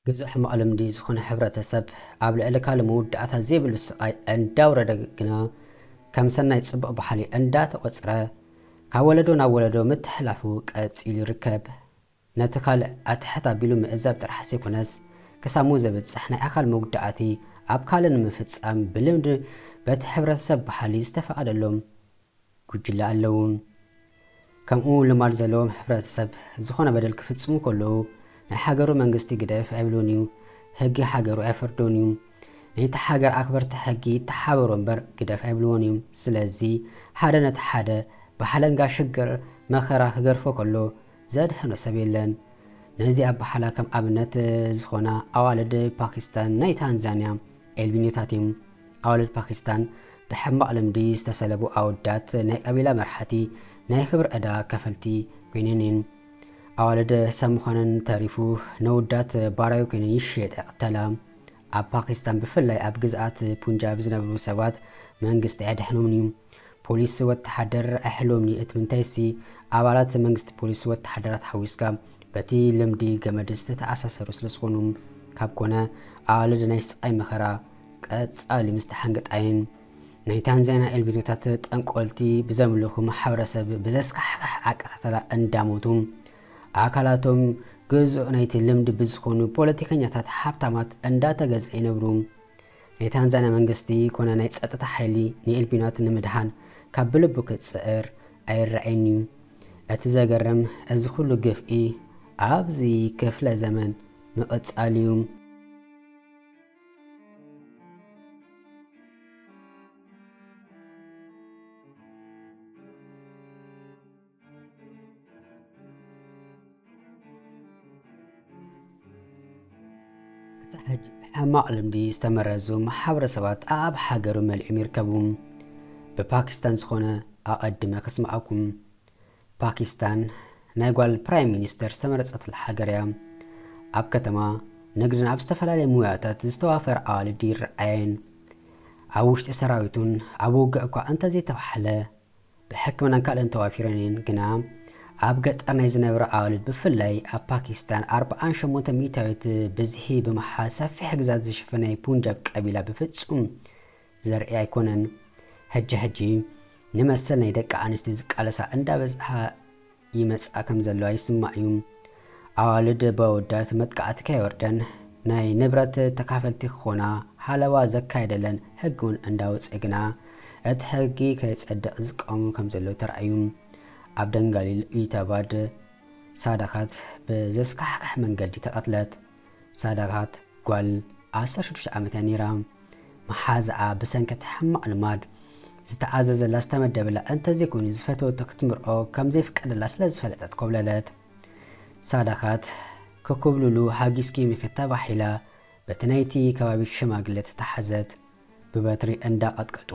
ግዙእ ሕማቕ ልምዲ ዝኾነ ሕብረተሰብ ኣብ ልዕሊ ካልእ መወዳእታ ዘይብሉ ስቓይ እንዳውረደ ግና ከም ሰናይ ጽቡቕ ባህሊ እንዳተቖጽረ ካብ ወለዶ ናብ ወለዶ ምትሕላፉ ቀጺሉ ይርከብ። ነቲ ካልእ ኣትሕት ኣቢሉ ምእዛብ ጥራሕ ዘይኮነስ ክሳሙ ዘብጽሕ ናይ ኣካል መጉዳእቲ ኣብ ካልእ ንምፍጻም ብልምዲ በቲ ሕብረተሰብ ባህሊ ዝተፈቐደሎም ጉጅለ ኣለዉ። ከምኡ ልማድ ዘለዎም ሕብረተሰብ ዝኾነ በደል ክፍጽሙ ከለዉ ናይ ሃገሩ መንግስቲ ግደፍ ኣይብሉን እዩ። ህጊ ሃገሩ ኣይፈርዶን እዩ። ነቲ ሃገር ኣኽበርቲ ሕጊ ይተሓበሩ እምበር ግደፍ ኣይብልዎን እዩ። ስለዚ ሓደ ነቲ ሓደ ብሓለንጋ ሽግር መኸራ ክገርፎ ከሎ ዘድሕኖ ሰብ የለን። ነዚ ኣበሃህላ ከም ኣብነት ዝኾና ኣዋልድ ፓኪስታን ናይ ታንዛንያ ኤልቢኒታት እዮም። ኣዋልድ ፓኪስታን ብሕማቕ ልምዲ ዝተሰለቡ ኣወዳት ናይ ቀቢላ መርሓቲ ናይ ክብሪ ዕዳ ከፈልቲ ኮይነን እየን። ኣዋልድ ሰብ ምዃነን ተሪፉ ነወዳት ባራዩ ኮይነን ይሽየጣ ይቕተላ። ኣብ ፓኪስታን ብፍላይ ኣብ ግዝኣት ፑንጃብ ዝነብሩ ሰባት መንግስቲ ኣየድሕኖምን እዩ። ፖሊስ ወተሃደር ኣይሕልዎምን እዩ። እቲ ምንታይሲ ኣባላት መንግስቲ ፖሊስ ወተሃደራት ሓዊስካ በቲ ልምዲ ገመድ ዝተተኣሳሰሩ ስለ ዝኾኑ ካብ ኮነ ኣዋልድ ናይ ስቓይ መኸራ ቀጻሊ ምስ ተሓንገጣ እየን። ናይ ታንዛንያ ኤልቢኖታት ጠንቆልቲ ብዘምልኹ ማሕበረሰብ ብዘስካሕክሕ ኣቀታተላ እንዳሞቱ ኣካላቶም ግዙእ ናይቲ ልምዲ ብዝኾኑ ፖለቲከኛታት ሃብታማት እንዳተገዝአ ይነብሩ። ናይ ታንዛንያ መንግስቲ ኮነ ናይ ጸጥታ ሓይሊ ንኤልቢኖት ንምድሓን ካብ ብልቡ ክጽዕር ኣይረኣይን እዩ። እቲ ዘገርም እዚ ኩሉ ግፍዒ ኣብዚ ክፍለ ዘመን ምቕጻል እዩ። ክሳብ ሕጂ ሕማቕ ልምዲ ዝተመረዙ ማሕበረሰባት ኣብ ሃገሩ መሊኦም ይርከቡ። ብፓኪስታን ዝኾነ ኣቐድመ ከስምዓኩም። ፓኪስታን ናይ ጓል ፕራይም ሚኒስተር ዝተመረጸትላ ሃገር እያ። ኣብ ከተማ፣ ንግድን ኣብ ዝተፈላለየ ሙያታት ዝተዋፈራ ኣዋልድ ይረኣየን። ኣብ ውሽጢ ሰራዊቱን ኣብ ውግእ እኳ እንተዘይተባህለ፣ ብሕክምናን ካልእን ተዋፊረን እየን። ግና ኣብ ገጠር ናይ ዝነብራ ኣዋልድ ብፍላይ ኣብ ፓኪስታን ኣርብዓን ሸሞንተ ሚእታዊት ብዝሒ ብምሓዝ ሰፊሕ ግዛት ዝሽፍን ናይ ፑንጃብ ቀቢላ ብፍጹም ዘርኢ ኣይኮነን። ሕጂ ሕጂ ንመሰል ናይ ደቂ ኣንስትዮ ዝቃለሳ እንዳበዝሓ ይመጽኣ ከም ዘለዋ ይስማዕ እዩ። ኣዋልድ ብኣወዳት መጥቃዕቲ ከይወርደን ናይ ንብረት ተካፈልቲ ክኾና ሓለዋ ዘካየደለን ሕጊ እውን እንዳወጸ ግና እቲ ሕጊ ከይጸድቕ ዝቃወሙ ከም ዘለዉ ተራእዩ። ኣብ ደንጋሊል ኢታባድ ሳዳኻት ብዘስካሕክሕ መንገዲ ተቐትለት። ሳዳኻት ጓል ዓሰርተ ሽዱሽተ ዓመት እያ ነይራ። መሓዝኣ ብሰንኪ እቲ ሕማቕ ልማድ ዝተኣዘዘላ ዝተመደበላ እንተዘይኮይኑ ዝፈተወቶ ክትምርዖ ከም ዘይፍቀደላ ስለ ዝፈለጠት ኮብለለት። ሳዳኻት ክኩብልሉ ሃጊስኪም ኢኺ ተባሂላ በቲ ናይቲ ከባቢ ሽማግለ ተታሓዘት። ብበትሪ እንዳቐጥቀጡ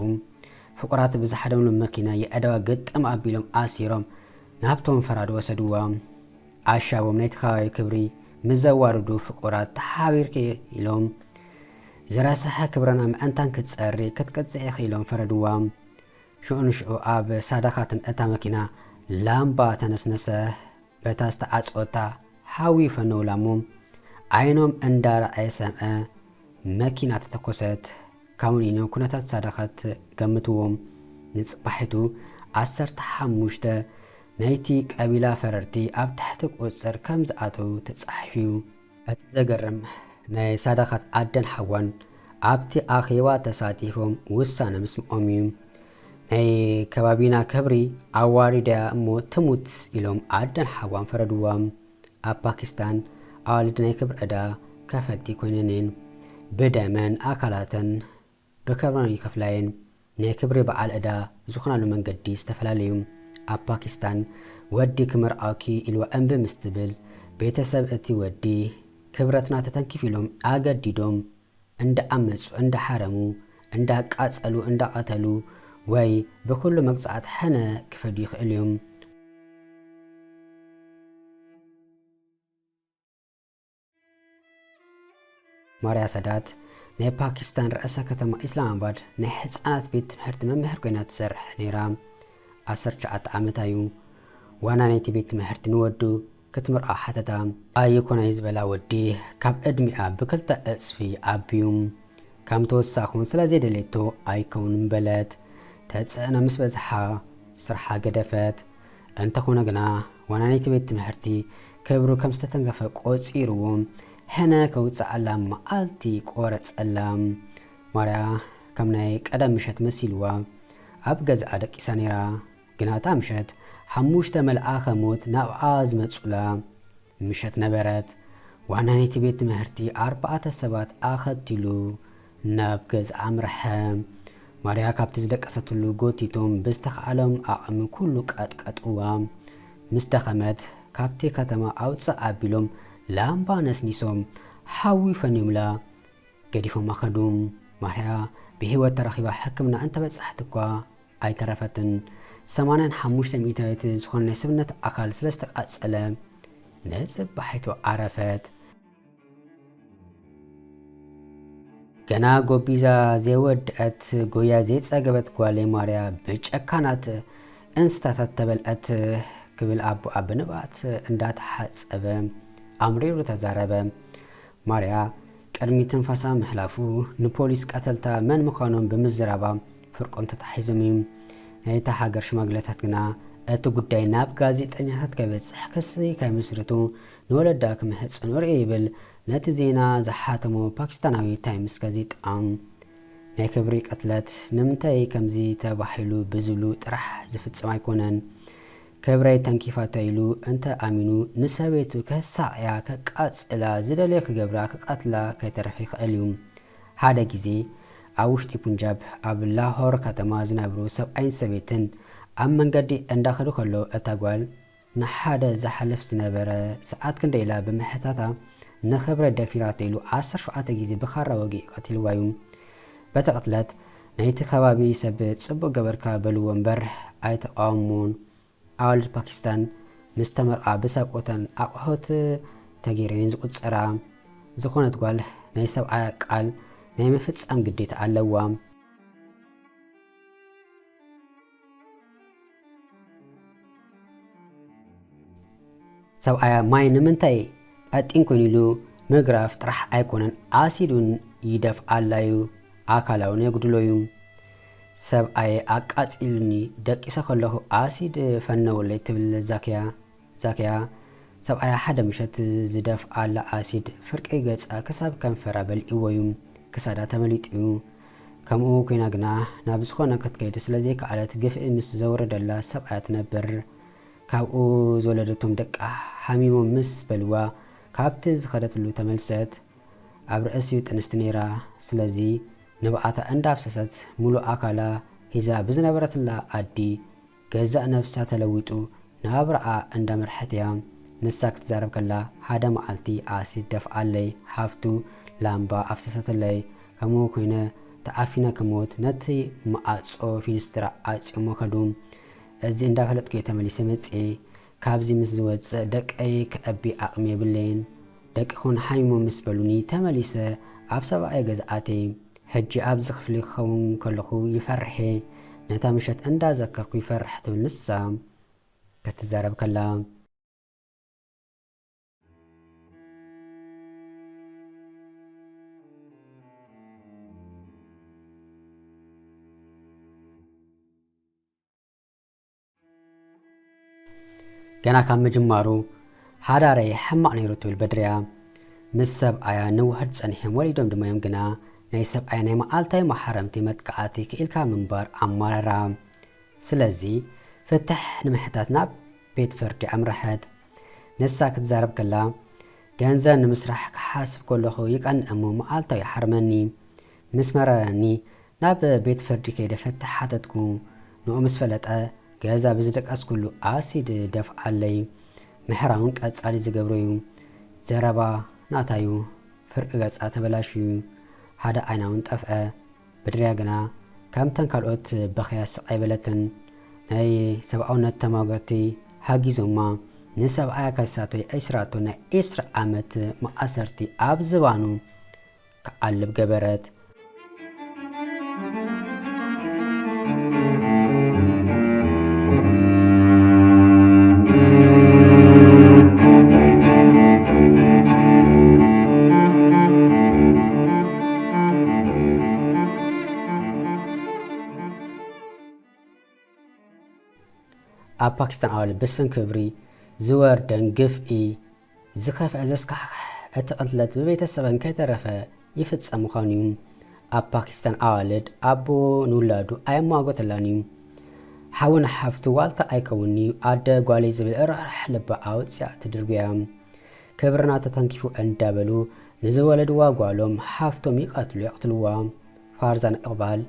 ፍቑራት ብዝሓደምሉ መኪና የእዳዋ ግጥም ኣቢሎም ኣሲሮም ናብቶም ፈራድ ወሰድዋ። ኣሻቦም ናይቲ ከባቢ ክብሪ ምስ ዘዋርዱ ፍቑራት ተሓቢርኪ ኢሎም ዝረሰሐ ክብረና ምእንታን ክትጸሪ ክትቅጽዒ ኢኺ ኢሎም ፈረድዋ። ሽዑ ንሽዑ ኣብ ሳዳኻትን እታ መኪና ላምባ ተነስነሰ። በታ ዝተዓጽወታ ሓዊ ፈነውላ እሞ ዓይኖም እንዳረኣየ ሰምዐ መኪና ተተኮሰት። ካውኒኖ ኩነታት ሳዳኻት ገምትዎም። ንጽባሒቱ ዓሰርተ ሓሙሽተ ናይቲ ቀቢላ ፈረርቲ ኣብ ትሕቲ ቁጽጽር ከም ዝኣተዉ ተጻሒፉ እዩ። እቲ ዘገርም ናይ ሳዳኻት ኣደን ሓዋን ኣብቲ ኣኼባ ተሳቲፎም ውሳነ ምስምዖም እዩ። ናይ ከባቢና ክብሪ ኣዋሪዳ እሞ ትሙት ኢሎም ኣደን ሓዋን ፈረድዋ። ኣብ ፓኪስታን ኣዋልድ ናይ ክብሪ ዕዳ ከፈልቲ ኮይነን እየን። ብደመን ኣካላተን ብከርበን ይከፍላ እየን። ናይ ክብሪ በዓል ዕዳ ዝኾናሉ መንገዲ ዝተፈላለዩ። ኣብ ፓኪስታን ወዲ ክምርዓውኪ ኢልዋ እምቢ ምስ ትብል ቤተሰብ እቲ ወዲ ክብረትና ተተንኪፍ ኢሎም ኣገዲዶም እንዳኣመጹ፣ እንዳሓረሙ፣ እንዳቃጸሉ፣ እንዳቐተሉ ወይ ብኩሉ መቅጻዕቲ ሕነ ክፈዱ ይኽእሉ እዮም። ማርያ ሰዳት ናይ ፓኪስታን ርእሰ ከተማ ኢስላማባድ ናይ ሕጻናት ቤት ትምህርቲ መምህር ኮይና ትሰርሕ ነይራ። ዓሰርተ ትሽዓተ ዓመታ እዩ። ዋና ናይቲ ቤት ትምህርቲ ንወዱ ክትምርዓ ሓተታ። ኣይኮነይ ዝበላ ወዲ ካብ ዕድሚኣ ብክልተ ዕጽፊ ዓብዩ። ከም ተወሳኹን ስለ ዘይደለየቶ ኣይከውንን በለት። ተጽዕኖ ምስ በዝሓ ስርሓ ገደፈት። እንተኾነ ግና ዋና ናይቲ ቤት ትምህርቲ ክብሩ ከም ዝተተንከፈ ቆጺርዎ፣ ሕነ ከውጽኣላ መዓልቲ ቆረጸላ። ማርያ ከም ናይ ቀደም ምሸት መሲልዋ ኣብ ገዛኣ ደቂሳ ነይራ። ግና እታ ምሸት ሓሙሽተ መልኣኸ ሞት ናብኣ ዝመጹላ ምሸት ነበረት። ዋና ናይቲ ቤት ትምህርቲ ኣርባዕተ ሰባት ኣኸቲሉ ናብ ገዛ ኣምርሐ። ማርያ ካብቲ ዝደቀሰትሉ ጎቲቶም ብዝተኻእሎም ዓቕሚ ኩሉ ቀጥቀጥዋ። ምስ ደኸመት ካብቲ ከተማ ኣውፅእ ኣቢሎም ላምባ ነስኒሶም ሓዊ ፈንዮምላ ገዲፎማ ከዱ። ማርያ ብህይወት ተረኺባ ሕክምና እንተበጻሕት እኳ ኣይተረፈትን። ሰማንያን ሓሙሽተ ሚእታዊት ዝኾነ ናይ ሰብነት ኣካል ስለ ዝተቃጸለ ንጽባሒቱ ዓረፈት። ገና ጎቢዛ ዘይወድአት ጎያ ዘይጸገበት ጓለይ ማርያ ብጨካናት እንስሳታት ተበልዐት ክብል ኣቦኣ ብንብዓት እንዳተሓጸበ ኣምሪሩ ተዛረበ። ማርያ ቅድሚ ትንፋሳ ምሕላፉ ንፖሊስ ቀተልታ መን ምዃኖም ብምዝራባ ፍርቆም ተታሒዞም እዩ። ናይታ ሃገር ሽማግለታት ግና እቲ ጉዳይ ናብ ጋዜጠኛታት ከይበጽሕ ክሲ ከይምስርቱ ንወለዳ ክምሕጽኑ ርእየ ይብል ነቲ ዜና ዝሓተሞ ፓኪስታናዊ ታይምስ ጋዜጣ። ናይ ክብሪ ቅትለት ንምንታይ ከምዚ ተባሂሉ ብዝብሉ ጥራሕ ዝፍጸም ኣይኮነን። ክብረይ ተንኪፋቶ ኢሉ እንተ ኣሚኑ ንሰበይቱ ከሳቕያ፣ ከቃጽላ፣ ዝደልዮ ክገብራ፣ ክቐትላ ከይተርፍ ይኽእል እዩ። ሓደ ግዜ ኣብ ውሽጢ ፑንጃብ ኣብ ላሆር ከተማ ዝነብሩ ሰብኣይን ሰበይትን ኣብ መንገዲ እንዳኸዱ ከለዉ እታ ጓል ንሓደ ዝሓልፍ ዝነበረ ሰዓት ክንደይ ኢላ ብምሕታታ ንኽብረይ ደፊራቶ ኢሉ ዓሰርተ ሸውዓተ ግዜ ብኻራ ወጊኡ ቀቲልዋ እዩ። በቲ ቅትለት ናይቲ ከባቢ ሰብ ጽቡቕ ገበርካ በልዎ እምበር ኣይተቓወሙን። ኣዋልድ ፓኪስታን ምስ ተመርዓ ብሳብ እተን ኣቕሑት ተገይረን ዝቑጸራ ዝኾነት ጓል ናይ ሰብኣያ ቃል ናይ ምፍጻም ግዴታ ኣለዋ። ሰብኣያ ማይ ንምንታይ ቀጢን ኮይኑ ኢሉ ምግራፍ ጥራሕ ኣይኮነን፣ ኣሲድ እውን ይደፍኣላ እዩ፣ ኣካላ እውን የጉድሎ እዩ። ሰብኣየ ኣቃጺሉኒ፣ ደቂሰ ከለኹ ኣሲድ ፈነወለይ ትብል ዛክያ። ዛክያ፣ ሰብኣያ ሓደ ምሸት ዝደፍኣላ ኣሲድ ፍርቂ ገጻ ክሳብ ከንፈራ በሊዕዎ እዩ። ክሳዳ ተመሊጡ እዩ። ከምኡ ኮይና ግና ናብ ዝኾነ ክትከይድ ስለ ዘይከኣለት ግፍዒ ምስ ዘውረደላ ሰብኣያ ትነብር። ካብኡ ዝወለደቶም ደቃ ሓሚሞም ምስ በልዋ ካብቲ ዝኸደትሉ ተመልሰት። ኣብ ርእሲኡ ጥንስቲ ነይራ። ስለዚ ንብዓታ እንዳፍሰሰት ሙሉእ ኣካላ ሒዛ ብዝነበረትላ ዓዲ ገዛእ ነብሳ ተለዊጡ ናብራኣ እንዳመርሐት እያ። ንሳ ክትዛረብ ከላ ሓደ መዓልቲ ኣሲድ ደፍኣለይ፣ ሓፍቱ ላምባ ኣፍሰሰትለይ፣ ከምኡ ኮይነ ተዓፊነ ክሞት ነቲ መዓጾ ፊንስትራ ዓጽዮሞ ከዱ። እዚ እንዳፈለጥኩ እየ ተመሊሰ መጽየ። ካብዚ ምስ ዝወጽእ ደቀይ ክዕቢ ዓቕሚ የብለይን። ደቂ ኹን ሓሚሞም ምስ በሉኒ ተመሊሰ ኣብ ሰብኣይ ገዛ ኣትየ። ሕጂ ኣብዚ ክፍሊ ክኸውን ከለኹ ይፈርሕ እየ። ነታ ምሸት እንዳዘከርኩ ይፈርሕ ትብል ንሳ ክትዛረብ ከላ። ገና ካብ ምጅማሩ ሓዳረይ ሕማቕ ነይሩ ትብል በድርያ። ምስ ሰብኣያ ንውሕድ ጸኒሖም ወሊዶም ድማ እዮም፣ ግና ናይ ሰብኣያ ናይ መዓልታዊ መሓረምቲ መጥቃዕቲ ክኢልካ ምንባር ኣማረራ። ስለዚ ፍትሕ ንምሕታት ናብ ቤት ፍርዲ ኣምረሐት። ንሳ ክትዛረብ ከላ፣ ገንዘብ ንምስራሕ ክሓስብ ከለኹ ይቀንእ እሞ መዓልታዊ ይሓርመኒ። ምስ መረረኒ ናብ ቤት ፍርዲ ከይደ ፍትሕ ሓተትኩ። ንኡ ምስ ፈለጠ ገዛ ብዝደቀስኩሉ ኣሲድ ደፍዓለይ። ምሕራ እውን ቀጻሊ ዝገብሮ እዩ። ዘረባ ናታ እዩ። ፍርቂ ገጻ ተበላሽዩ። ሓደ ዓይና እውን ጠፍአ። በድርያ ግና ከምተን ካልኦት በኽያ ስቕ ኣይበለትን። ናይ ሰብኣውነት ተማገርቲ ሓጊዞማ ንሰብኣያ ከሳቶ የእስራቶ ናይ ዒስራ ዓመት መኣሰርቲ ኣብ ዝባኑ ክዓልብ ገበረት። ኣብ ፓኪስታን ኣዋልድ ብስም ክብሪ ዝወርደን ግፍዒ ዝኸፍአ ዘስካሕክሕ እቲ ቅትለት ብቤተሰበን ከይተረፈ ይፍጸም ምዃኑ እዩ። ኣብ ፓኪስታን ኣዋልድ ኣቦ ንውላዱ ኣየማጎተላን እዩ። ሓው ንሓፍቱ ዋልታ ኣይከውን'ዩ፣ ኣደ ጓለይ ዝብል ርሕራሕ ልባ ኣውጺኣ ትድርብያ። ክብርና ተተንኪፉ እንዳበሉ ንዝወለድዋ ጓሎም ሓፍቶም ይቐትሉ የቕትልዋ። ፋርዛን እቕባል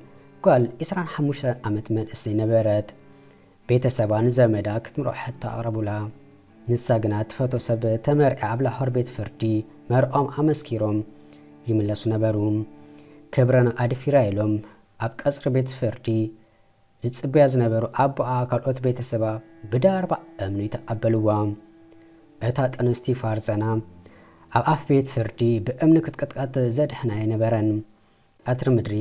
ጓል ዕስራን ሓሙሽተን ዓመት መንእሰይ ነበረት። ቤተሰባ ንዘመዳ ክትምርዖ ሕቶ ኣቕረቡላ። ንሳ ግና ትፈቶ ሰብ ተመርዒ ኣብ ላሆር ቤት ፍርዲ መርዖም ኣመስኪሮም ይምለሱ ነበሩ። ክብረና ኣድፊራ ኢሎም ኣብ ቀጽሪ ቤት ፍርዲ ዝጽበያ ዝነበሩ ኣቦኣ ካልኦት ቤተሰባ ብዳርባ እምኒ ተቐበልዋ። እታ ጥንስቲ ፋርዘና ኣብ ኣፍ ቤት ፍርዲ ብእምኒ ክትቅጥቀጥ ዘድሕና ኣይነበረን። ቀትሪ ምድሪ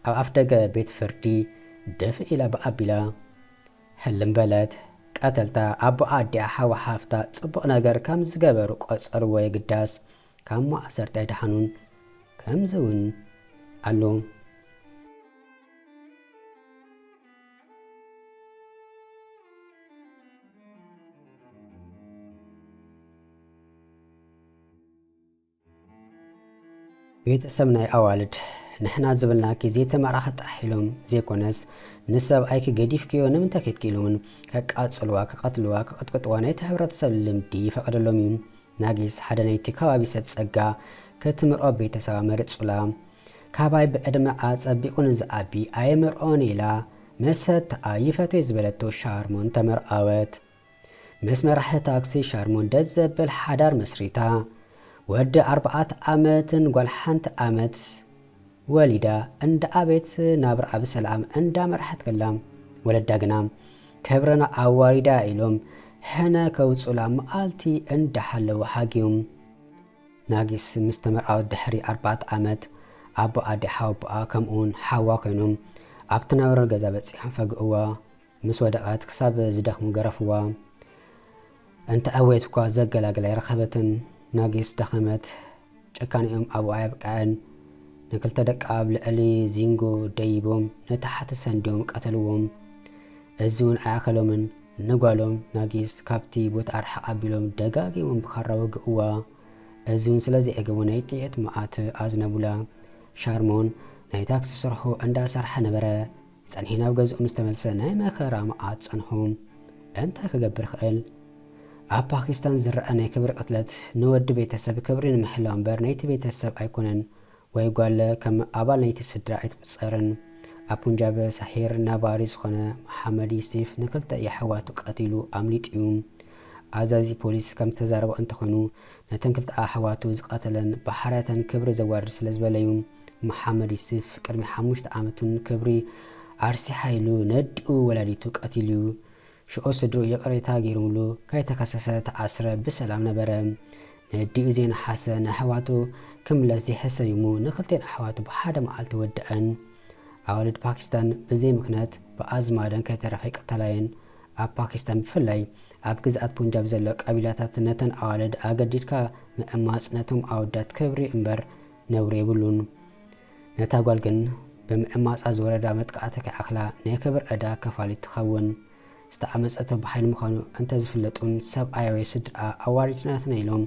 ኣብ ኣፍ ደገ ቤት ፍርዲ ደፍእ ኢላ ብኣቢላ ህልም በለት። ቀተልታ ኣቦኣ ኣዲኣ ሓዋ ሓፍታ ጽቡቕ ነገር ከም ዝገበሩ ቆጸርዎ የግዳስ ካብ ማእሰርት ኣይደሓኑን። ከምዚ እውን ኣሎ። ቤተሰብ ናይ ኣዋልድ ንሕና ዝብልናኪ ዘይተመራኺ ጥራሕ ኢሎም ዘይኮነስ ንሰብኣይኪ ገዲፍክዮ ንምንታይ ከድኪ ኢሎምን ከቃጽልዋ፣ ከቐትልዋ፣ ከቐጥቅጥዋ ናይቲ ሕብረተሰብ ልምዲ ይፈቐደሎም እዩ። ናጊስ ሓደ ናይቲ ከባቢ ሰብ ጸጋ ክትምርዖ ቤተሰባ መሪጹላ። ካባይ ብዕድመ ኣጸቢቑ ንዝኣቢ ኣየምርዖን ኢላ መሰተኣ ይፈትዮ ዝበለቶ ሻርሞን ተመርዓወት። ምስ መራሒ ታክሲ ሻርሞን ደስ ዘብል ሓዳር መስሪታ። ወዲ ኣርባዕተ ዓመትን ጓል ሓንቲ ዓመት ወሊዳ እንዳ ኣቤት ናብራ ብሰላም እንዳ መርሓት ከላ ወለዳ ግና ክብርና ኣዋሪዳ ኢሎም ሕነ ከውጹላ መዓልቲ እንዳሓለዉ ሓግዮም። ናጊስ ምስ ተመርዓወት ድሕሪ ኣርባዕተ ዓመት ኣቦ ኣዲ ሓወቦኣ ከምኡውን ሓዋ ኮይኖም ኣብቲ ናብራ ገዛ በጺሖም ፈግእዋ። ምስ ወደቐት ክሳብ ዝደኽሙ ገረፍዋ። እንተ ኣወየት እኳ ዘገላግል ኣይረኸበትን። ናጊስ ደኸመት። ጭካኔኦም ኣብኡ ኣየብቅዐን። ንክልተ ደቃ ኣብ ልዕሊ ዚንጎ ደይቦም ንታሕቲ ሰንድዮም ቀተልዎም። እዚ እውን ኣይኣኸሎምን። ንጓሎም ናጊስ ካብቲ ቦታ ኣርሓቕ ኣቢሎም ደጋጊሞም ብኻራ ወግእዋ። እዚ እውን ስለ ዘየገቡ ናይ ጥይት መዓት ኣዝነቡላ። ሻርሞን ናይ ታክሲ ስርሑ እንዳሰርሐ ነበረ። ጸኒሑ ናብ ገዝኡ ምስ ተመልሰ ናይ መኸራ መዓት ጸንሑ። እንታይ ክገብር ይኽእል? ኣብ ፓኪስታን ዝረኣ ናይ ክብሪ ቅትለት ንወዲ ቤተሰብ ክብሪ ንምሕላው እምበር ናይቲ ቤተሰብ ኣይኮነን፣ ወይ ጓል ከም ኣባል ናይቲ ስድራ ኣይትቑጸርን። ኣብ ፑንጃብ ሳሒር ናባሪ ዝኾነ መሓመድ ዩሲፍ ንክልተ የሕዋቱ ቀቲሉ ኣምሊጡ እዩ። ኣዛዚ ፖሊስ ከም ተዛረቦ እንተኾይኑ፣ ነተን ክልተ ኣሕዋቱ ዝቐተለን ብሓርያተን ክብሪ ዘዋርድ ስለ ዝበለዩ፣ መሓመድ ዩስፍ ቅድሚ ሓሙሽተ ዓመቱን ክብሪ ኣርሲሓ ኢሉ ነዲኡ ወላዲቱ ቀቲሉ እዩ። ሽዑ ስድርኡ ይቕሬታ ገይሮምሉ ከይተኸሰሰ ተኣስረ ብሰላም ነበረ። ነዲኡ ዘይነሓሰ ንኣሕዋቱ ክምለስ ዘይሕሰብ እሞ ንክልቴን ኣሕዋቱ ብሓደ መዓልቲ ወደአን። ኣዋልድ ፓኪስታን ብዘይ ምኽንያት ብኣዝማደን ከይተረፈ ይቅተላ እየን። ኣብ ፓኪስታን ብፍላይ ኣብ ግዝኣት ፑንጃብ ዘሎ ቀቢላታት ነተን ኣዋልድ ኣገዲድካ ምእማጽ ነቶም ኣወዳት ክብሪ እምበር ነውሪ የብሉን። ነታ ጓል ግን ብምእማጻ ዝወረዳ መጥቃዕቲ ከይኣኽላ ናይ ክብር ዕዳ ከፋሊት ትኸውን። ዝተዓመጸቶ ብሓይሊ ምዃኑ እንተዝፍለጥ እውን ሰብኣያ ወይ ስድርኣ ኣዋሪድናትና ኢሎም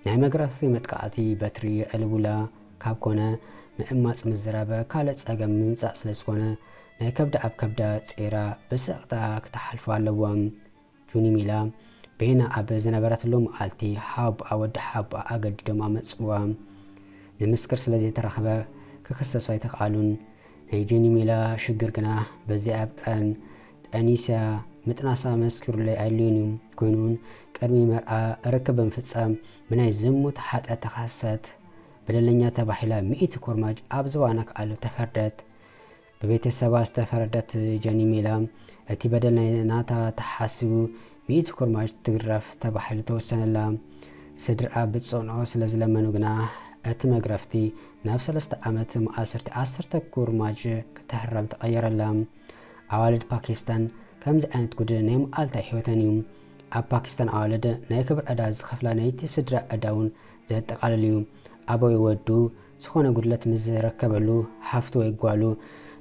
ናይ መግረፍቲ መጥቃዕቲ በትሪ የዕልቡላ። ካብ ኮነ ምእማጽ ምዝራብ ካልእ ጸገም ምምጻእ ስለ ዝኾነ ናይ ከብዳ ኣብ ከብዳ ጸይራ ብስቕታ ክትሓልፎ ኣለዎም። ጁኒ ሚላ ቤና ኣብ ዝነበረትሉ መዓልቲ ሓወቦኣ ወዲ ሓወቦኣ ኣገዲዶም ኣመጽዋ። ዝምስክር ስለ ዘይተረኽበ ክኽሰሱ ኣይተኽኣሉን። ናይ ጁኒ ሚላ ሽግር ግና በዚ ኣብቀን። ጠኒስያ ምጥናሳ መስኪሩለይ ኣድልዩን እዩ። ኮይኑ እውን ቅድሚ መርዓ ርክብ ብምፍጻም ብናይ ዝሙት ሓጢኣት ተኸሰት። በደለኛ ተባሂላ ሚእቲ ኮርማጅ ኣብ ዝባና ክኣሉ ተፈርደት። ብቤተሰባ ዝተፈረደት ጀኒ ሚላ እቲ በደል ናይ ናታ ተሓሲቡ ሚእቲ ኮርማጅ ትግረፍ ተባሂሉ ተወሰነላ። ስድርኣ ብጽንኦ ስለ ዝለመኑ ግና እቲ መግረፍቲ ናብ ሰለስተ ዓመት ማእሰርቲ ዓሰርተ ኮርማጅ ክትህረም ተቐየረላ። ኣዋልድ ፓኪስታን ከምዚ ዓይነት ጉድ ናይ መዓልታይ ህይወተን እዩ። ኣብ ፓኪስታን ኣዋልድ ናይ ክብሪ ዕዳ ዝኸፍላ ናይቲ ስድራ ዕዳ እውን ዘጠቓልል እዩ። ኣቦይ ወዱ ዝኾነ ጉድለት ምስ ዝረከበሉ ሓፍቱ ወይ ጓሉ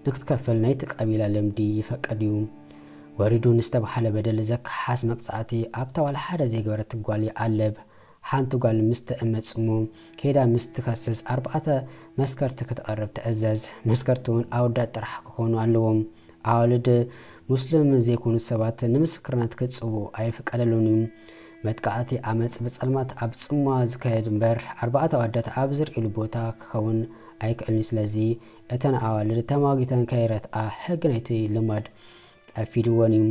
ንክትከፍል ናይቲ ቀቢላ ልምዲ ይፈቅድ እዩ። ወሪዱ ንዝተባህለ በደል ዘከሓስ መቕጻዕቲ ኣብታ ዋላ ሓደ ዘይገበረት ጓል ይኣልብ። ሓንቲ ጓል ምስ ትእመጽ እሞ ከይዳ ምስ ትኸስስ ኣርባዕተ መስከርቲ ክትቐርብ ትእዘዝ። መስከርቲ እውን ኣወዳት ጥራሕ ክኾኑ ኣለዎም። ኣዋልድ ሙስሊም ዘይኮኑ ሰባት ንምስክርነት ክጽውዑ ኣይፍቀደሉን እዩ። መጥቃዕቲ ኣመጽ ብጸልማት ኣብ ጽምዋ ዝካየድ እምበር ኣርባዕተ ኣወዳት ኣብ ዝርእሉ ቦታ ክኸውን ኣይክእልን እዩ። ስለዚ እተን ኣዋልድ ተማጊተን ከይረትኣ ሕጊ ናይቲ ልማድ ቀፊድወን እዩ።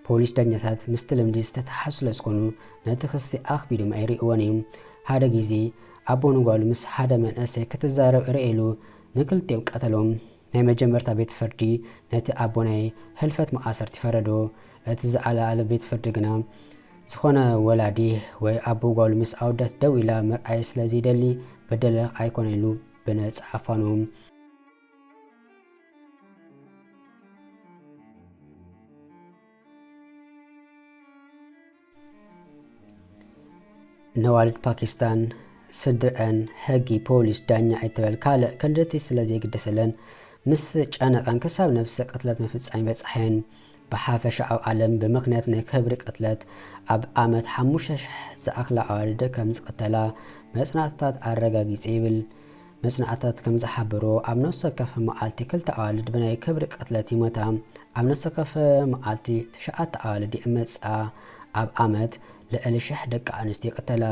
ፖሊስ ዳኛታት ምስቲ ልምዲ ዝተተሓዙ ስለ ዝኾኑ ነቲ ክሲ ኣኽቢዶም ኣይርእይዎን እዮም። ሓደ ግዜ ኣቦ ንጓሉ ምስ ሓደ መንእሰይ ክትዛረብ ርእየሉ ንክልቲኦም ቀተሎም። ናይ መጀመርታ ቤት ፍርዲ ነቲ ኣቦ ናይ ህልፈት መኣሰርቲ ፈረዶ። እቲ ዝኣለኣለ ቤት ፍርዲ ግና ዝኾነ ወላዲ ወይ ኣቦ ጓሉ ምስ ኣወዳት ደው ኢላ ምርኣይ ስለ ዘይደሊ በደለ ኣይኮነ ኢሉ ብነጻ ኣፋንዎም። ነዋልድ ፓኪስታን ስድርአን ሕጊ፣ ፖሊስ፣ ዳኛ ኣይትበል ካልእ ክንድቲ ስለ ዘይግደሰለን ምስ ጨነቐን ክሳብ ነብሲ ቅትለት ምፍጻም ይበጽሓየን። ብሓፈሻ ኣብ ዓለም ብምኽንያት ናይ ክብሪ ቅትለት ኣብ ዓመት ሓሙሽተ ሽሕ ዝኣኽላ ኣዋልድ ከም ዝቕተላ መጽናዕትታት ኣረጋጊጹ ይብል። መጽናዕትታት ከም ዝሓበሮ ኣብ ነፍሲ ወከፍ መዓልቲ ክልተ ኣዋልድ ብናይ ክብሪ ቅትለት ይሞታ። ኣብ ነፍሲ ወከፍ መዓልቲ ትሽዓተ ኣዋልድ ይእመጻ። ኣብ ዓመት ልዕሊ ሽሕ ደቂ ኣንስትዮ ይቕተላ።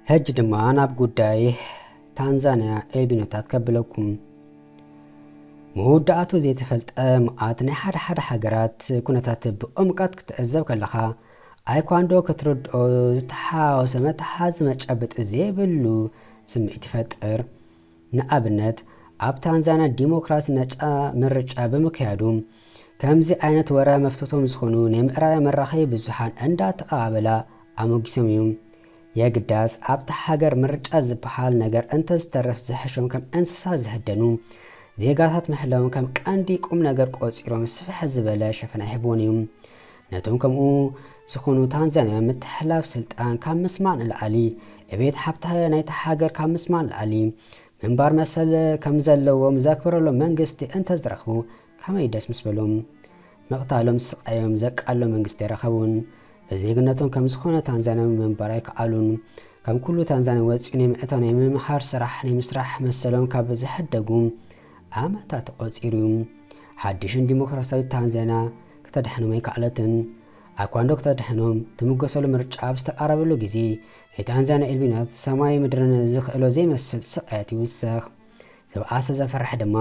ሕጂ ድማ ናብ ጉዳይ ታንዛንያ ኤልቢኖታት ከብለኩም። መወዳእቱ ዘይተፈልጠ መዓት ናይ ሓደ ሓደ ሃገራት ኩነታት ብዕምቀት ክትዕዘብ ከለኻ፣ ኣይኳንዶ ክትርድኦ ዝተሓዋወሰ መተሓዚ መጨበጢ ዘይብሉ ስምዒት ይፈጥር። ንኣብነት፣ ኣብ ታንዛንያ ዲሞክራሲ ነጻ ምርጫ ብምክያዱ፣ ከምዚ ዓይነት ወረ መፍተቶም ዝኾኑ ናይ ምዕራባውያን መራኸቢ ብዙሓን እንዳተቐባበላ ኣሞጊሶም እዮም። የግዳስ ኣብታ ሃገር ምርጫ ዝበሃል ነገር እንተዝተርፍ ዝሕሾም ከም እንስሳ ዝህደኑ ዜጋታት ምሕላዎም ከም ቀንዲ ቁም ነገር ቆጺሮም ስፍሕ ዝበለ ሸፈና ይህብዎን እዮም። ነቶም ከምኡ ዝኾኑ ታንዛንያ ምትሕልላፍ ስልጣን ካብ ምስማዕ ንላዕሊ ዕቤት ሃብቲ ናይታ ሃገር ካብ ምስማዕ ንላዕሊ ምንባር መሰል ከም ዘለዎም ዘክብረሎም መንግስቲ እንተዝረኽቡ ከመይ ደስ ምስ በሎም። ምቕታሎም ስቓዮም ዘቃሎም መንግስቲ ኣይረኸቡን። ብዜግነቶም ከም ዝኾነ ታንዛንያ ምንባር ኣይከኣሉን። ከም ኩሉ ታንዛንያ ወጺኡ ናይ ምእታው ናይ ምምሃር ስራሕ ናይ ምስራሕ መሰሎም ካብ ዝሕደጉ ዓመታት ተቖጺሩ እዩ። ሓድሽን ዲሞክራሲያዊት ታንዛንያ ከተድሕኖም ኣይከኣለትን። ኣኳንዶ ከተድሕኖም ትምገሰሉ ምርጫ ኣብ ዝተቓረበሉ ግዜ ናይ ታንዛንያ ኤልቢኖት ሰማይ ምድርን ዝኽእሎ ዘይመስል ስቓያት ይውሰኽ። ዝበኣሰ ዘፈርሕ ድማ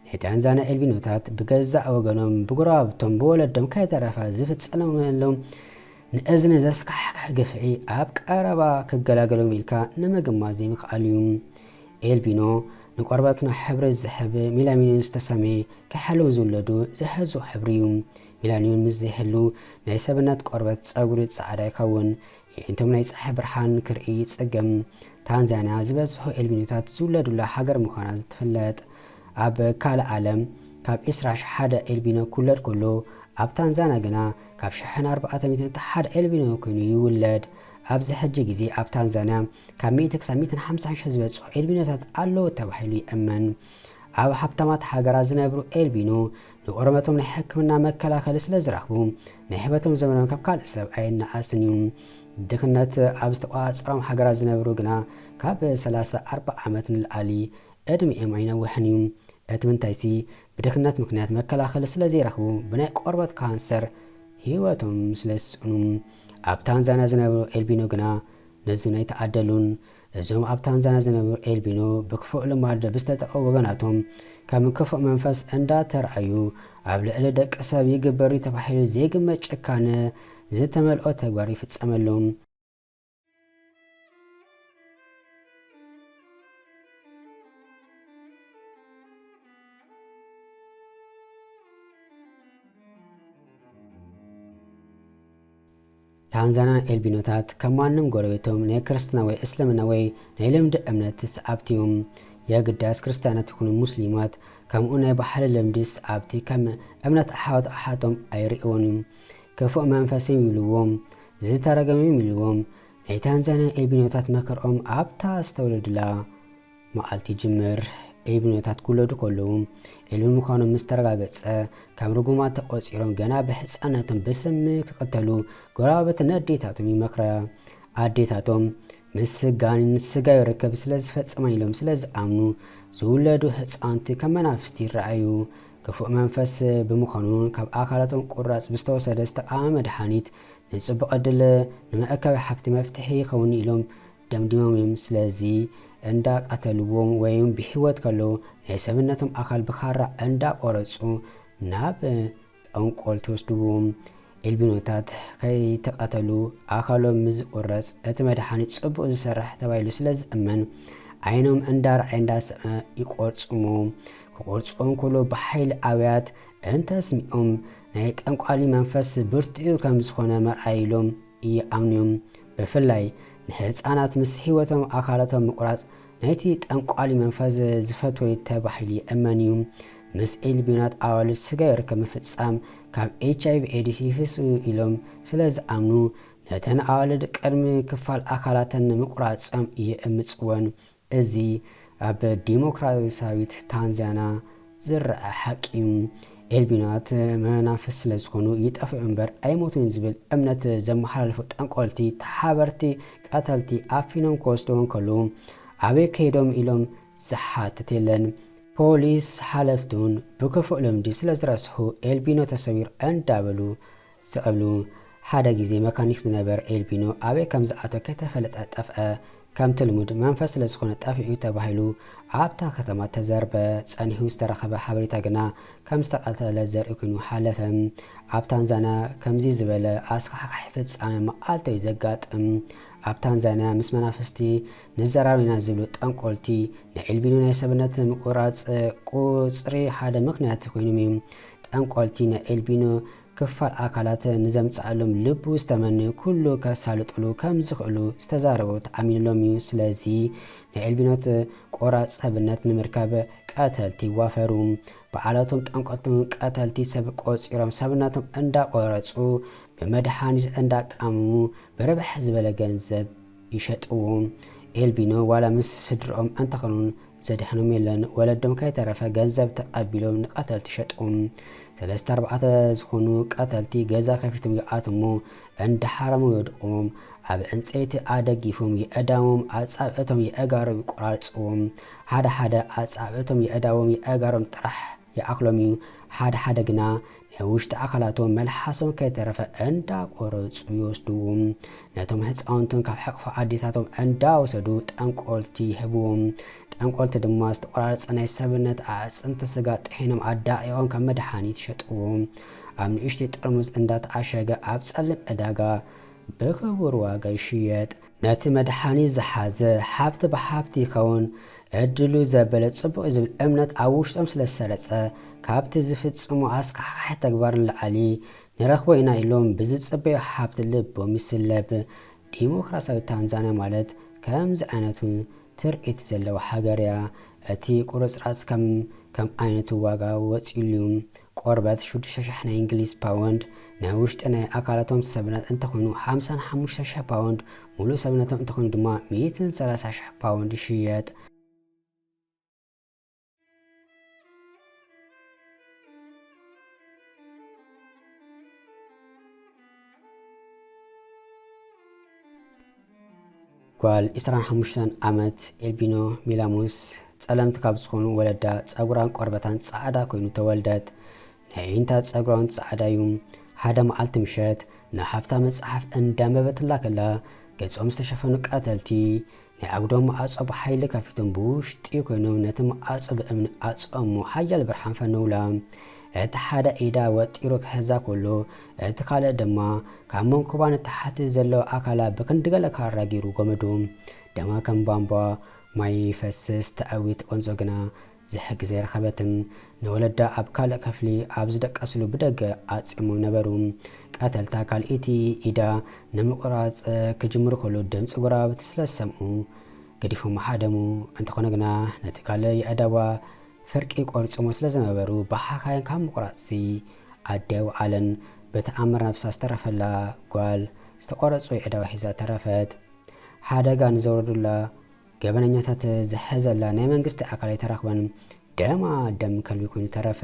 ናይ ታንዛንያ ኤልቢኖታት ብገዛእ ወገኖም ብጉረባብቶም ብወለዶም ከይተረፈ ዝፍጸመሎም ንእዝኒ ዘስካሕክሕ ግፍዒ ኣብ ቀረባ ክገላገሎም ኢልካ ንምግማት ዘይምኽኣል እዩ። ኤልቢኖ ንቆርበትና ሕብሪ ዝህብ ሚላሚኒን ዝተሰመየ ክሕልው ዝውለዱ ዝሕዙ ሕብሪ እዩ። ሚላኒን ምስ ዘይህሉ ናይ ሰብነት ቆርበት ጸጉሪ ጻዕዳ ይኸውን። የእንቶም ናይ ጸሓይ ብርሃን ክርኢ ይጽገም። ታንዛንያ ዝበዝሑ ኤልቢኖታት ዝውለዱላ ሃገር ምዃና ዝትፍለጥ። ኣብ ካልእ ዓለም ካብ ዒስራ ሽሕ ሓደ ኤልቢኖ ክውለድ ከሎ፣ ኣብ ታንዛንያ ግና ካብ ሽሕን ኣርባዕተ ሚእትን እቲ ሓደ ኤልቢኖ ኮይኑ ይውለድ። ኣብዚ ሕጂ ግዜ ኣብ ታንዛንያ ካብ ሚእቲ ክሳብ ሚእትን ሓምሳን ሽሕ ዝበጽሑ ኤልቢኖታት ኣለዉ ተባሂሉ ይእመን። ኣብ ሃብታማት ሃገራት ዝነብሩ ኤልቢኖ ንቆርበቶም ናይ ሕክምና መከላኸሊ ስለ ዝረኽቡ ናይ ህይወቶም ዘመኖም ካብ ካልእ ሰብ ኣየነኣእስን እዩ። ድኽነት ኣብ ዝተቋጸሮም ሃገራት ዝነብሩ ግና ካብ ሰላሳ ኣርባዓ ዓመት ንላዕሊ ዕድሚኦም ኣይነውሕን እዩ። እቲ ምንታይሲ ብድኽነት ምኽንያት መከላኸሊ ስለ ዘይረኽቡ ብናይ ቆርበት ካንሰር ህይወቶም ስለ ዝስእኑ። ኣብ ታንዛንያ ዝነብሩ ኤልቢኖ ግና ነዚ ኣይተዓደሉን። እዞም ኣብ ታንዛንያ ዝነብሩ ኤልቢኖ ብክፉእ ልማድ ብዝተጠቐው ወገናቶም ከም ክፉእ መንፈስ እንዳተርኣዩ ኣብ ልዕሊ ደቂ ሰብ ይግበር እዩ ተባሂሉ ዘይግመት ጭካነ ዝተመልኦ ተግባር ይፍጸመሎም። ታንዛንያን ኤልቢኖታት ከም ማንም ጎረቤቶም ናይ ክርስትና ወይ እስልምና ወይ ናይ ልምዲ እምነት ሰዓብቲ እዮም። የግዳስ ክርስትያናት ይኹኑ ሙስሊማት ከምኡ ናይ ባህሊ ልምዲ ሰዓብቲ ከም እምነት ኣሓት ኣሓቶም ኣይርእዮን እዮም። ክፉእ መንፈስ እዮም ይብልዎም፣ ዝተረገመ እዮም ይብልዎም። ናይ ታንዛንያ ኤልቢኖታት መከርኦም ኣብታ ዝተወለዱላ መዓልቲ ይጅምር። ኤልቢኖታት ክውለዱ ከለዉ ኤልቢኖ ምዃኖም ምስ ተረጋገጸ፣ ከም ርጉማት ተቖጺሮም ገና ብህጻንነቶም ብስሚ ክቕተሉ ጎረባብቲ ነዴታቶም ይመኽራ። ኣዴታቶም ምስ ጋኒን ስጋዊ ርክብ ስለ ዝፈጸማ ኢሎም ስለ ዝኣምኑ ዝውለዱ ህጻውንቲ ከም መናፍስቲ ይረኣዩ። ክፉእ መንፈስ ብምዃኑ ካብ ኣካላቶም ቁራጽ ብዝተወሰደ ዝተቓወመ መድሓኒት ንጽቡቕ ዕድል ንመእከቢ ሃብቲ መፍትሒ ይኸውን ኢሎም ደምዲሞም እዮም። ስለዚ እንዳቐተልዎም ወይም ብህይወት ከለዉ ናይ ሰብነቶም ኣካል ብኻራ እንዳቆረጹ ናብ ጠንቆል ትወስድዎም። ኤልቢኖታት ከይተቐተሉ ኣካሎም ምስ ዝቁረጽ እቲ መድሓኒት ጽቡቕ ዝሰርሕ ተባሂሉ ስለ ዝእመን ዓይኖም እንዳረኣየ እንዳሰምዐ ይቆርጽሞ። ክቆርጽዎም ከሎ ብሓይሊ ኣብያት እንተስሚዖም ናይ ጠንቋሊ መንፈስ ብርቱዕ ከም ዝኾነ መርኣይ ኢሎም ይኣምኑ እዮም። ብፍላይ ንህፃናት ምስ ህይወቶም ኣካላቶም ምቁራጽ ናይቲ ጠንቋሊ መንፈስ ዝፈትወ ተባሂሉ ይእመን እዩ። ምስ ኤልቢኖት ኣዋልድ ስጋዊ ርክብ ምፍጻም ካብ ኤች ኣይ ቪ ኤድስ ይፍስኡ ኢሎም ስለ ዝኣምኑ ነተን ኣዋልድ ቅድሚ ክፋል ኣካላተን ንምቁራጾም ይእምጽወን። እዚ ኣብ ዲሞክራሲያዊት ታንዛንያ ዝረኣ ሓቂ እዩ። ኤልቢኖት መናፍስት ስለ ዝኾኑ ይጠፍኡ እምበር ኣይሞቱን ዝብል እምነት ዘመሓላልፉ ጠንቆልቲ ተሓበርቲ ቀተልቲ ኣፊኖም ክወስድዎም ከለዉ ኣበይ ከይዶም ኢሎም ዝሓትት የለን። ፖሊስ ሓለፍቱን ብክፉእ ልምዲ ስለ ዝረስሑ ኤልቢኖ ተሰዊሩ እንዳበሉ ዝቕብሉ። ሓደ ግዜ መካኒክ ዝነበረ ኤልቢኖ ኣበይ ከም ዝኣተወ ከይተፈለጠ ጠፍአ። ከምቲ ልሙድ መንፈስ ስለ ዝኾነ ጠፊኡ ተባሂሉ ኣብታ ከተማ ተዘርበ። ጸኒሑ ዝተረኸበ ሓበሬታ ግና ከም ዝተቐተለ ዘርኢ ኮይኑ ሓለፈ። ኣብ ታንዛንያ ከምዚ ዝበለ ኣስካሕካሒ ፍጻመ መዓልታዊ ዘጋጥም። ኣብ ታንዛንያ ምስ መናፍስቲ ንዘራረብ ኢና ዝብሉ ጠንቆልቲ ንኤልቢኖ ናይ ሰብነት ምቁራጽ ቁጽሪ ሓደ ምኽንያት ኮይኖም እዮም። ጠንቆልቲ ናይ ኤልቢኖ ክፋል ኣካላት ንዘምጽኣሎም ልቡ ዝተመነዩ ኩሉ ከሳልጡሉ ከም ዝኽእሉ ዝተዛረቡ ተኣሚኑሎም እዩ። ስለዚ ናይ ኤልቢኖት ቆራጽ ሰብነት ንምርካብ ቀተልቲ ይዋፈሩ። በዓላቶም ጠንቆልቶም ቀተልቲ ሰብ ቆጺሮም ሰብነቶም እንዳቆረጹ ብመድሓኒት እንዳቃመሙ ብርብሕ ዝበለ ገንዘብ ይሸጥዎ። ኤልቢኖ ዋላ ምስ ስድርኦም እንተኾኑን ዘድሕኖም የለን። ወለዶም ከይተረፈ ገንዘብ ተቐቢሎም ንቀተልቲ ሸጥዎም። ሰለስተ ኣርባዕተ ዝኾኑ ቀተልቲ ገዛ ከፊቶም ይኣትሙ። እንዳሓረሙ ይወድቕዎም። ኣብ ዕንፀይቲ ኣደጊፎም የእዳዎም ኣጻብዕቶም የእጋሮም ይቆራርጽዎም። ሓደ ሓደ ኣጻብዕቶም የእዳዎም የእጋሮም ጥራሕ ይኣኽሎም እዩ። ሓደ ሓደ ግና ናይ ውሽጢ ኣካላቶም መልሓሶም ከይተረፈ እንዳቆረጹ ይወስድዎም። ነቶም ህፃውንቶም ካብ ሕቕፎ ኣዴታቶም እንዳወሰዱ ጠንቆልቲ ይህብዎም። ጠንቆልቲ ድማ ዝተቆራረጸ ናይ ሰብነት ኣዕጽምቲ ስጋ ጥሒኖም ኣዳቒቖም ከም መድሓኒት ይሸጥዎም። ኣብ ንእሽተይ ጥርሙዝ እንዳተዓሸገ ኣብ ጸሊም ዕዳጋ ብክቡር ዋጋ ይሽየጥ። ነቲ መድሓኒት ዝሓዘ ሃብቲ ብሃብቲ ይኸውን። ዕድሉ ዘበለ ጽቡቕ እዩ ዝብል እምነት ኣብ ውሽጦም ስለ ዝሰረጸ፣ ካብቲ ዝፍጽሙ ኣስካሕካሒ ተግባር ንላዕሊ ንረኽቦ ኢና ኢሎም ብዝጽበዮ ሃብቲ ልቦም ይስለብ። ዲሞክራሲያዊት ታንዛንያ ማለት ከምዚ ዓይነቱ ትርኢት ዘለዋ ሃገር እያ። እቲ ቁርጽራጽ ከም፣ ከም ዓይነቱ ዋጋ ወጺኡሉ እዩ። ቆርበት ሽዱሽተ ሽሕ ናይ እንግሊዝ ፓውንድ፣ ናይ ውሽጢ ናይ ኣካላቶም ሰብነት እንተኾይኑ ሓምሳን ሓሙሽተ ሽሕ ፓውንድ፣ ሙሉእ ሰብነቶም እንተኾይኑ ድማ ሚእትን ሰላሳ ሽሕ ፓውንድ ይሽየጥ። ጓል ዕስራን ሓሙሽተን ዓመት ኤልቢኖ ሚላሞስ ጸለምቲ ካብ ዝኾኑ ወለዳ ጸጉራን ቆርበታን ጻዕዳ ኮይኑ ተወልደት። ናይ ኣዒንታ ጸጉራን ጻዕዳ እዩ። ሓደ መዓልቲ ምሸት ንሃብታ መጽሓፍ እንዳንበበትላ ከላ ገጾም ዝተሸፈኑ ቀተልቲ ናይ ኣጉዶም ማዕጾ ብሓይሊ ከፊቶም ብውሽጢ ኮይኖም ነቲ ማዕጾ ብእምኒ ኣጽኦሞ ሓያል ብርሃን ፈነውላ። እቲ ሓደ ኢዳ ወጢሩ ክሕዛ ከሎ እቲ ካልእ ድማ ካብ መንኩባ ንታሕቲ ዘሎ ኣካላ ብክንዲ ገለ ካራ ገይሩ ጎመዶ። ደማ ከም ቧንቧ ማይ ይፈስስ፣ ተኣዊ ትቆንጾ ግና ዝሕግዝ ኣይረኸበትን። ንወለዳ ኣብ ካልእ ክፍሊ ኣብ ዝደቀስሉ ብደገ ዓጽዮሞም ነበሩ። ቀተልታ ካልኢቲ ኢዳ ንምቑራጽ ክጅምሩ ከሎ ድምፂ ጎረባብቲ ስለ ዝሰምዑ ገዲፎም ሃደሙ። እንተኾነ ግና ነቲ ካልእ የእዳዋ ፍርቂ ቆሪጾሞ ስለ ዝነበሩ ብሓካይም ካብ ምቑራጽሲ ኣደይ ኣይወዓለን። ብተኣምር ነብሳ ዝተረፈላ ጓል ዝተቖረጹ የእዳዋ ሒዛ ተረፈት። ሓደጋ ንዘውረዱላ ገበነኛታት ዝሕዘላ ናይ መንግስቲ ኣካል ኣይተረኽበን። ደማ ደም ከልቢ ኮይኑ ተረፈ።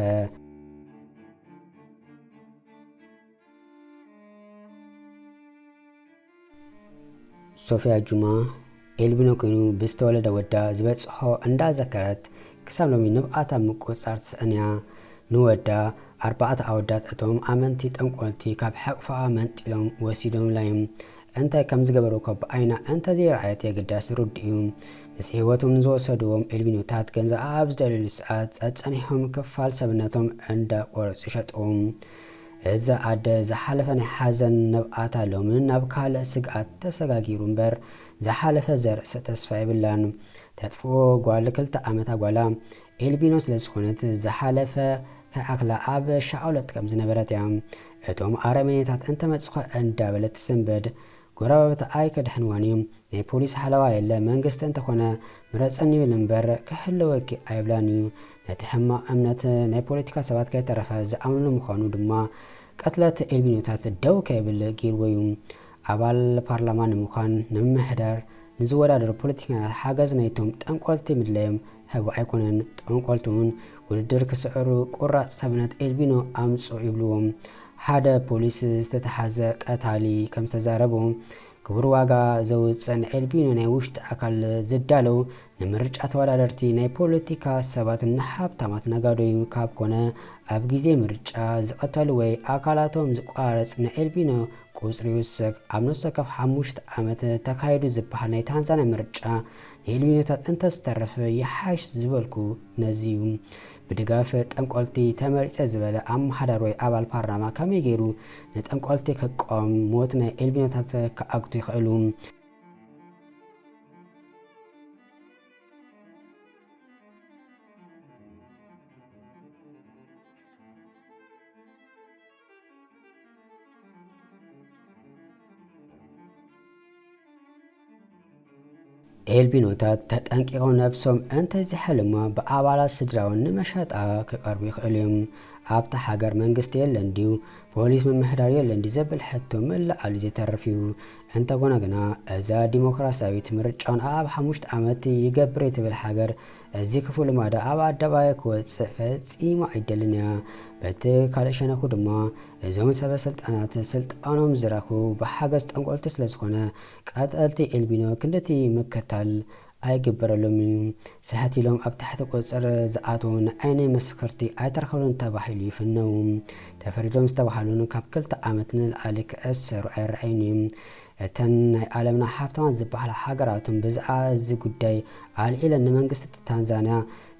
ሶፊያ ጁማ ኤልቢኖ ኮይኑ ብዝተወለደ ወዳ ዝበጽሖ እንዳዘከረት ክሳብ ሎሚ ንብዓታ ምቁጽጻር ትስእን እያ። ንወዳ ኣርባዕተ ኣወዳት እቶም ኣመንቲ ጠንቆልቲ ካብ ሕቕፋኣ መንጢሎም ወሲዶምላ እዮም። እንታይ ከም ዝገበሩ እኳ ብዓይና እንተዘይረኣየት የግዳስ ርዱእ እዩ። ምስ ህይወቶም ንዝወሰድዎም ኤልቢኖታት ገንዘብ ኣብ ዝደልዩሉ ሰዓት ጸጸኒሖም ክፋል ሰብነቶም እንዳቆረጹ ይሸጥዎም። እዛ ኣደ ዝሓለፈ ናይ ሓዘን ንብዓታ ሎሚ ናብ ካልእ ስግኣት ተሰጋጊሩ እምበር ዝሓለፈ ዘርእስእ ተስፋ የብላን። ተጥፍኦ ጓል ክልተ ዓመታ ጓላ ኤልቢኖ ስለ ዝኾነት ዝሓለፈ ከይኣክላ ኣብ ሻቕሎት ከም ዝነበረት እያ። እቶም ኣረመኔታት እንተመጹኸ እንዳበለት ትስንብድ። ጎረባብቲ ኣይከድሕንዋን እዮም። ናይ ፖሊስ ሓለዋ የለ፣ መንግስቲ እንተኾነ ምረጸኒ ይብል እምበር ክሕልወኪ ኣይብላን እዩ። ነቲ ሕማቕ እምነት ናይ ፖለቲካ ሰባት ከይተረፈ ዝኣምንሉ ምዃኑ ድማ ቅትለት ኤልቢኖታት ደው ከይብል ገይርዎ እዩ። ኣባል ፓርላማ ንምዃን ንምምሕዳር ንዝወዳደሩ ፖለቲከኛታት ሓገዝ ናይቶም ጠንቆልቲ ምድላዮም ህቡእ ኣይኮነን። ጠንቆልቲ እውን ውድድር ክስዕሩ ቁራጽ ሰብነት ኤልቢኖ ኣምጽኡ ይብልዎም። ሓደ ፖሊስ ዝተተሓዘ ቀታሊ ከም ዝተዛረቡ ክቡር ዋጋ ዘውፅእ ንኤልቢኖ ናይ ውሽጢ ኣካል ዝዳለው ንምርጫ ተወዳደርቲ ናይ ፖለቲካ ሰባት ንሃብታማት ነጋዶ እዩ። ካብ ኮነ ኣብ ግዜ ምርጫ ዝቐተሉ ወይ ኣካላቶም ዝቋረጽ ንኤልቢኖ ቁጽሪ ይውስኽ። ኣብ ነፍሲ ወከፍ ሓሙሽተ ዓመት ተካይዱ ዝበሃል ናይ ታንዛንያ ምርጫ ንኤልቢኖታት እንተዝተርፍ ይሓይሽ ዝበልኩ ነዚ እዩ። ብድጋፍ ጠንቆልቲ ተመሪጸ ዝበለ ኣመሓዳሪ ወይ ኣባል ፓርላማ ከመይ ገይሩ ንጠንቆልቲ ክቃወም ሞት ናይ ኤልቢኖታት ክኣግቱ ይኽእሉ? ኤልቢኖታት ተጠንቂቖም ነብሶም እንተዘይሓለማ ብኣባላት ስድራውን ንመሸጣ ክቐርቡ ይኽእሉ እዮም። ኣብታ ሃገር መንግስቲ የለን ድዩ? ፖሊስ ምምሕዳር የለን ድዩ? ዘብል ሕቶ ምልዓሉ ዘይተርፍ እዩ። እንተኾነ ግና እዛ ዲሞክራሲያዊት ምርጫን ኣብ ሓሙሽተ ዓመት ይገብር እየ ትብል ሃገር እዚ ክፉእ ልማዳ ኣብ ኣደባባይ ክወጽእ ፈጺማ ኣይደልን እያ። በቲ ካልእ ሸነኹ ድማ እዞም ሰበ ስልጣናት ስልጣኖም ዝረኽቡ ብሓገዝ ጠንቆልቲ ስለ ዝኾነ ቀተልቲ ኤልቢኖ ክንድቲ ምክታል ኣይግበረሎም እዩ። ስሕት ኢሎም ኣብ ትሕቲ ቁጽጽር ዝኣትዉ ንዓይኒ ምስክርቲ ኣይተረኸብሉን ተባሂሉ ይፍነዉ። ተፈሪዶም ዝተባህሉን ካብ ክልተ ዓመት ንላዕሊ ክእሰሩ ኣይረኣዩን እዮም። እተን ናይ ዓለምና ሃብታማት ዝበሃላ ሃገራት እውን ብዛዕባ እዚ ጉዳይ ኣልዒለን ንመንግስቲ ታንዛንያ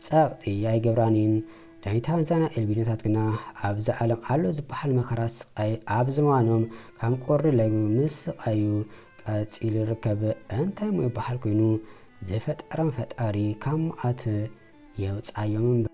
ጸቕጢ ኣይገብራን እየን። ናይ ታንዛንያ ኤልቢኖታት ግና ኣብዚ ዓለም ኣሎ ዝበሃል መከራ ስቓይ ኣብ ዝማኖም ከም ቁሪ ለቢሙ ምስቓዩ ቀጺሉ ይርከብ። እንታይ እሞ ይበሃል ኮይኑ ዝፈጠሮም ፈጣሪ ካብ መዓት የውጽኣዮም እምበር።